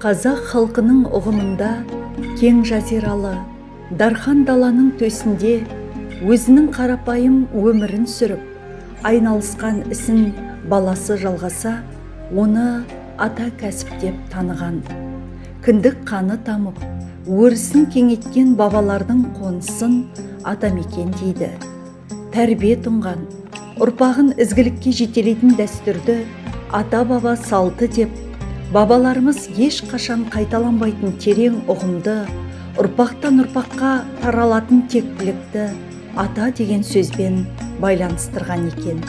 Қазақ халқының ұғымында кең жазиралы, дархан даланың төсінде өзінің қарапайым өмірін сүріп, айналысқан ісін баласы жалғаса, оны ата кәсіп деп таныған. Кіндік қаны тамып, өрісін кеңейткен бабалардың қонысын атамекен дейді. Тәрбие тұнған, ұрпағын ізгілікке жетелейтін дәстүрді ата-баба салты деп, бабаларымыз ешқашан қайталанбайтын терең ұғымды, ұрпақтан ұрпаққа таралатын тектілікті ата деген сөзбен байланыстырған екен.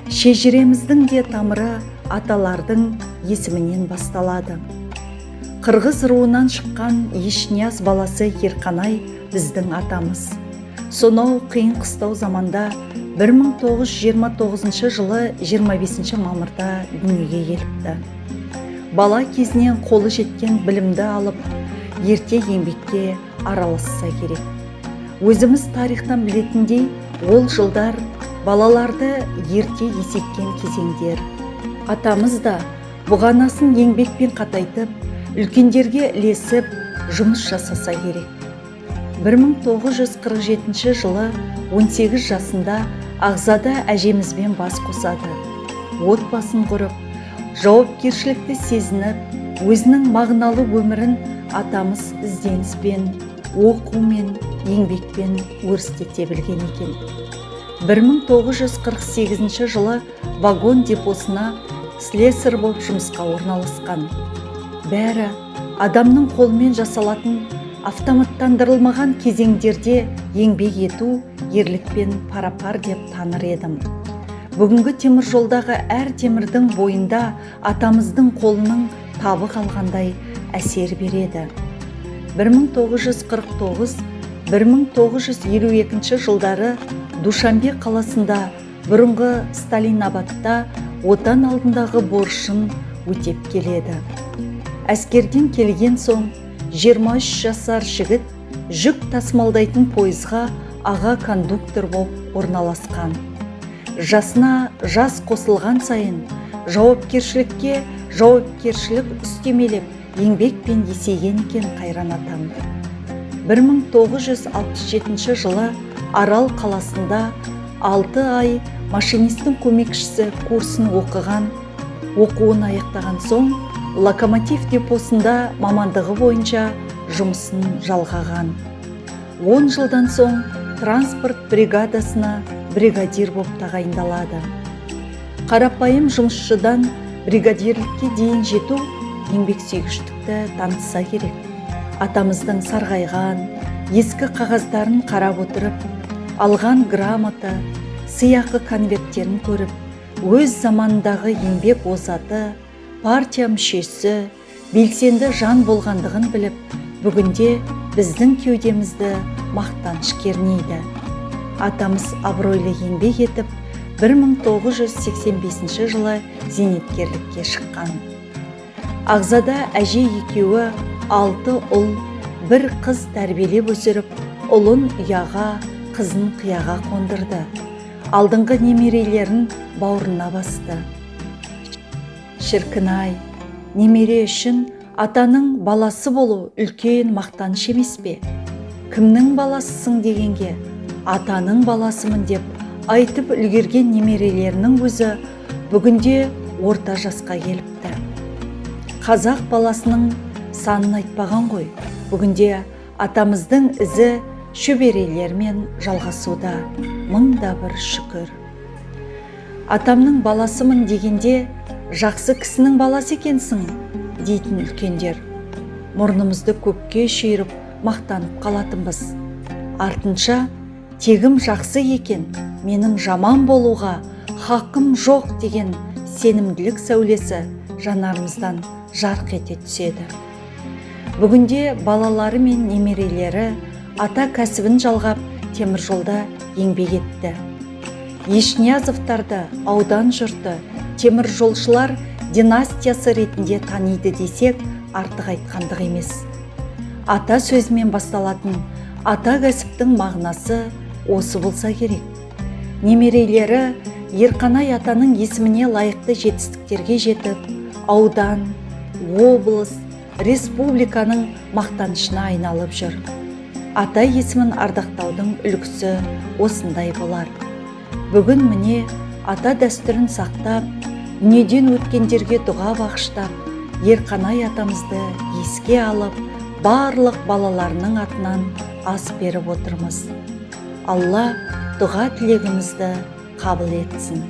Шежіреміздің де тамыры аталардың есімінен басталады. Қырғыз руынан шыққан Ешнияз баласы Ерқанай біздің атамыз. Сонау қиын қыстау заманда 1929 жылы 25 мамырда дүниеге келіпті. Бала кезінен қолы жеткен білімді алып, ерте еңбекке араласса керек. Өзіміз тарихтан білетіндей, ол жылдар балаларды ерте есейткен кезеңдер. Атамыз да бұғанасын еңбекпен қатайтып, үлкендерге ілесіп жұмыс жасаса керек. 1947 жылы 18 жасында Ағзада әжемізбен бас қосады. Отбасын құрып, жауапкершілікті сезініп, өзінің мағыналы өмірін атамыз ізденіспен, оқумен, еңбекпен өрістете білген екен. 1948 жылы вагон депосына слесарь болып жұмысқа орналасқан. Бәрі адамның қолымен жасалатын автоматтандырылмаған кезеңдерде еңбек ету ерлікпен парапар деп таныр едім. Бүгінгі темір жолдағы әр темірдің бойында атамыздың қолының табы қалғандай әсер береді. 1949-1952 жылдары Душанбе қаласында, бұрынғы Сталинабадта отан алдындағы борышын өтеп келеді. Әскерден келген соң 23 жасар жігіт жүк тасымалдайтын пойызға аға кондуктор болып орналасқан. Жасына жас қосылған сайын жауапкершілікке жауапкершілік үстемелеп, еңбекпен есейген екен қайран атам. 1967 жылы Арал қаласында 6 ай машинистің көмекшісі курсын оқыған. Оқуын аяқтаған соң локомотив депосында мамандығы бойынша жұмысын жалғаған. 10 жылдан соң транспорт бригадасына бригадир болып тағайындалады. Қарапайым жұмысшыдан бригадирлікке дейін жету еңбексүйгіштікті танытса керек. Атамыздың сарғайған ескі қағаздарын қарап отырып, алған грамота, сыйақы конверттерін көріп, өз заманындағы еңбек озаты, партия мүшесі, белсенді жан болғандығын біліп, бүгінде біздің кеудемізді мақтаныш кернейді. Атамыз абыройлы еңбек етіп, 1985 жылы зейнеткерлікке шыққан. Ағзада әже екеуі алты ұл, бір қыз тәрбиелеп өсіріп, ұлын ұяға, қызын қияға қондырды. Алдыңғы немерелерін бауырына басты. Шіркін ай, немере үшін атаның баласы болу үлкен мақтаныш емес пе? Кімнің баласысың дегенге, атаның баласымын деп айтып үлгерген немерелерінің өзі бүгінде орта жасқа келіпті. Қазақ баласының санын айтпаған ғой. Бүгінде атамыздың ізі шөберелермен жалғасуда. Мың да бір шүкір. Атамның баласымын дегенде, жақсы кісінің баласы екенсің дейтін үлкендер. Мұрнымызды көкке шүйіріп мақтанып қалатынбыз. Артынша тегім жақсы екен, менің жаман болуға хақым жоқ деген сенімділік сәулесі жанарымыздан жарқ ете түседі. Бүгінде балалары мен немерелері ата кәсібін жалғап, теміржолда еңбек етті. Ешниязовтарды аудан жұрты теміржолшылар династиясы ретінде таниды десек, артық айтқандық емес. Ата сөзімен басталатын ата кәсіптің мағынасы осы болса керек. Немерелері Ерқанай атаның есіміне лайықты жетістіктерге жетіп, аудан, облыс Республиканың мақтанышына айналып жүр. Ата есімін ардақтаудың үлгісі осындай болар. Бүгін, міне, ата дәстүрін сақтап, дүниеден өткендерге дұға бағыштап, Ерқанай атамызды еске алып, барлық балаларының атынан ас беріп отырмыз. Алла дұға тілегімізді қабыл етсін.